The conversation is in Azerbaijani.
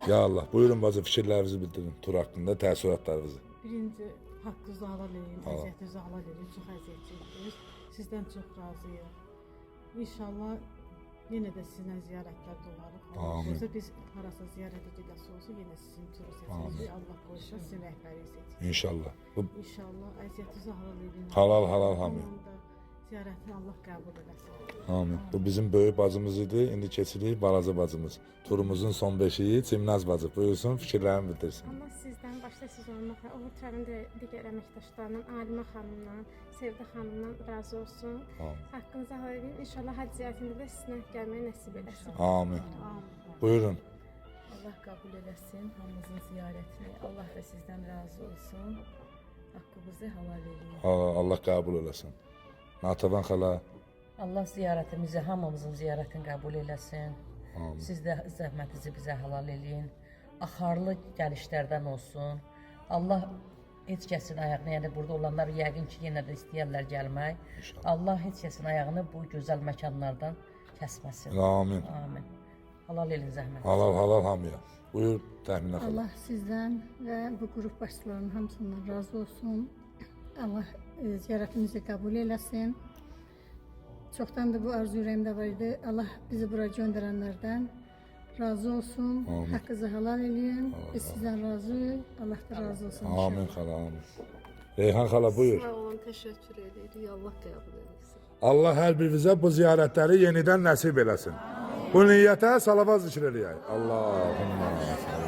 Ya Allah, buyurun bacı fikirlərinizi bildirin tur haqqında, təəssüratlarınızı. Birinci haqqınızı halal eləyin, əziyyətinizi halal eləyin. Çox əziyyət çəkdiniz. Sizdən çox razıyıq. İnşallah yenə də sizinlə ziyarətlərdə olarıq. Allah Amin. qoysa biz harasa ziyarətə gedəsi olsa yenə sizin turu seçəcəyik. Allah qoysa sizin rəhbərlik seçəcəyik. İnşallah. Bu İnşallah əziyyətinizi halal eləyin. halal halal hamıya. Hamının da ziyarətini Allah qəbul eləsin. Amin. Bu bizim böyük bacımız idi. İndi keçirik balaca bacımız. Turumuzun son beşiyi Çimnaz bacı. Buyursun, fikirlərini bildirsin. Allah sizdən başda siz olmaqla, Uğur Travelin də digər əməkdaşlarından, Alimə xanımdan, Sevda xanımdan razı olsun. Amin. Haqqınızı halal edin. İnşallah həcc ziyarətində də sizinlə gəlməyi nəsib eləsin. Amin. Buyurun. Allah qəbul eləsin hamımızın ziyarətini. Allah da sizdən razı olsun. Haqqınızı halal eləyin. Allah qəbul eləsin. Natavan xala. Allah ziyarətimizi, hamımızın ziyarətini qəbul eləsin. Amin. Siz də zəhmətinizi bizə halal eləyin. Axarlı gəlişlərdən olsun. Allah heç kəsin ayağını, yəni burada olanlar yəqin ki, yenə də istəyərlər gəlmək. İnşallah. Allah heç kəsin ayağını bu gözəl məkanlardan kəsməsin. Amin. Amin. Halal eləyin zəhmət. Halal halal hamıya. Buyur Təxminə xala. Allah sizdən və bu qrup başçılarının hamısından razı olsun. Allah ziyarətimizi qəbul eləsin. Çoxdandır bu arzu ürəyimdə var idi. Allah bizi bura göndərənlərdən razı olsun. Amin. Haqqınızı halal eləyin. Biz sizdən razıyıq. Allah da razı olsun. Amin xala, amin. Reyhan xala buyur. Sağ olun, təşəkkür edirik. Allah qəbul eləsin. Allah hər birimizə bu ziyarətləri yenidən nəsib eləsin. Bu niyyətə salavat zikr eləyək. Allahümmə.